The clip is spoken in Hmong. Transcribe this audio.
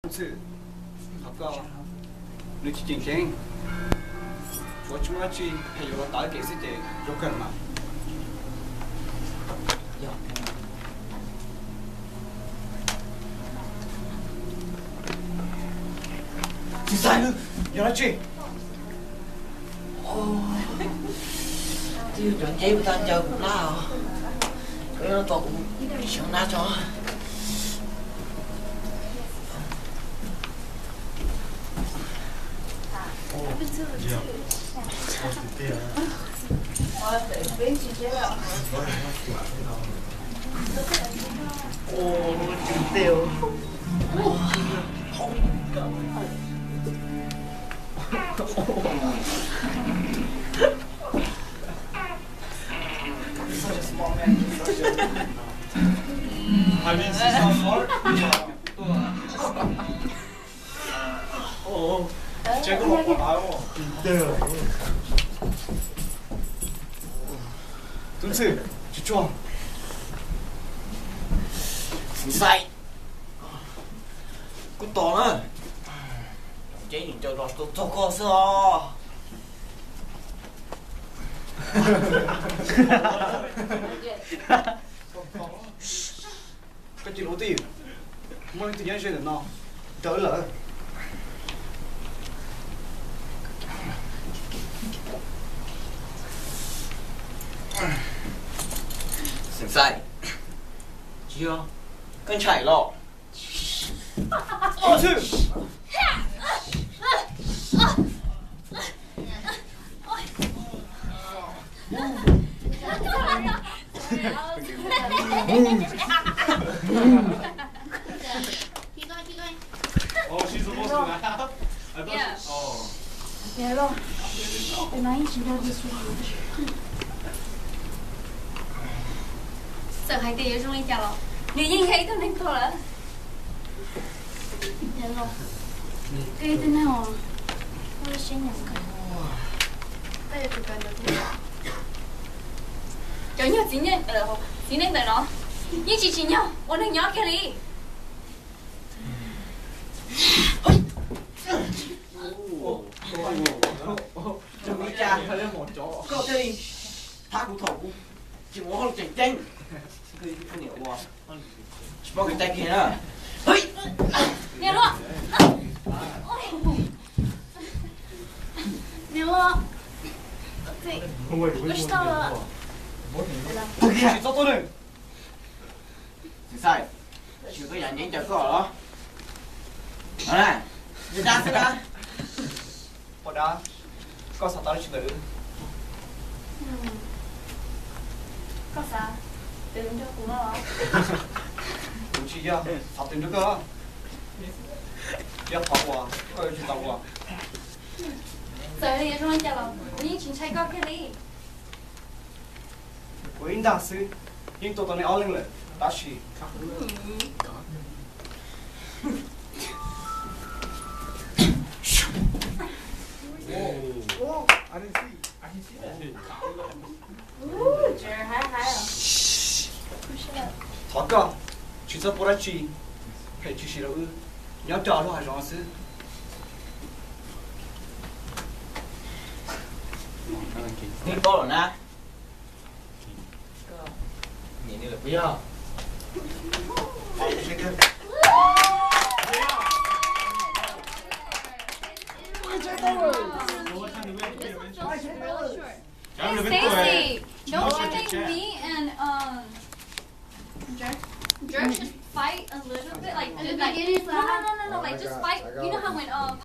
Ntxhw, qhov ko nws tsis tseem ceeb, tsuav tsis muaj dab tsi, phem yuav los tawv kev xwb ces zoo kawg mas. Tsis xav, yog dab tsi? Twb yog cov nceb ua tau ncaws kuv plab os. Koj yuav tau kuv seev nab tso. Such a small man, such a... Have you seen so far? Tus ntxhw, tsis tsuag. Xaim, kuv tos na. Cov nceb ncaws los txog koj xwb os. Koj cia li ua twj ywm, muaj leej twg nyob ze ntawm no, nrog wb lawm. Xaim, tsis yog, koj ntshai los? Oh, she's supposed to laugh. I thought she, oh. Txawm hais tias yuav zoo li cas los nws yeej yog ib tug neeg tuag lawm. Koj ib tug neeg uas muaj lub siab nyoos kawg. Koj yuav tsum kawm ntawv thiab. Cov nyuag txiv neej, txiv neej ntawm no yeej tsis tsim nyog ua neeg nyob kiag li. Koj thiaj li thab kuv thaum kuv tsis mus ua hauj lwm tseem ceeb. Koj niam ua tsis paub kev cai kiag na. Niam hluas, niam hluas, koj tsis tau los? Tsis txhob tuaj na. Xaim, tsis koj yam nceeb ncaws koj los? Dab xwb na. Poj dab, koj xav tau dab tsi ntawm wb? Koj xav twv nrog kuv no los? Kuv tsis yog xav twv nrog koj, yog qhov uas koj yuav tsum tau ua. Txawm li yuav zoo li cas los kuv yeej tsis ntshai koj kiag li. Kuv ib ntag xwb yeej tua tau nej ob leeg lawm tab sis. Thov koj tsis txhob pub dab tsi phem tshwm sim rau wb nyob rau lub hav zoov xwb. Neb paub lawm na. Yog. Stacy, don't you think me and, um, Jerk, Jerk should fight a little bit? Like, in the beginning, no, no, no, no, no, like, just fight. You know how when, um,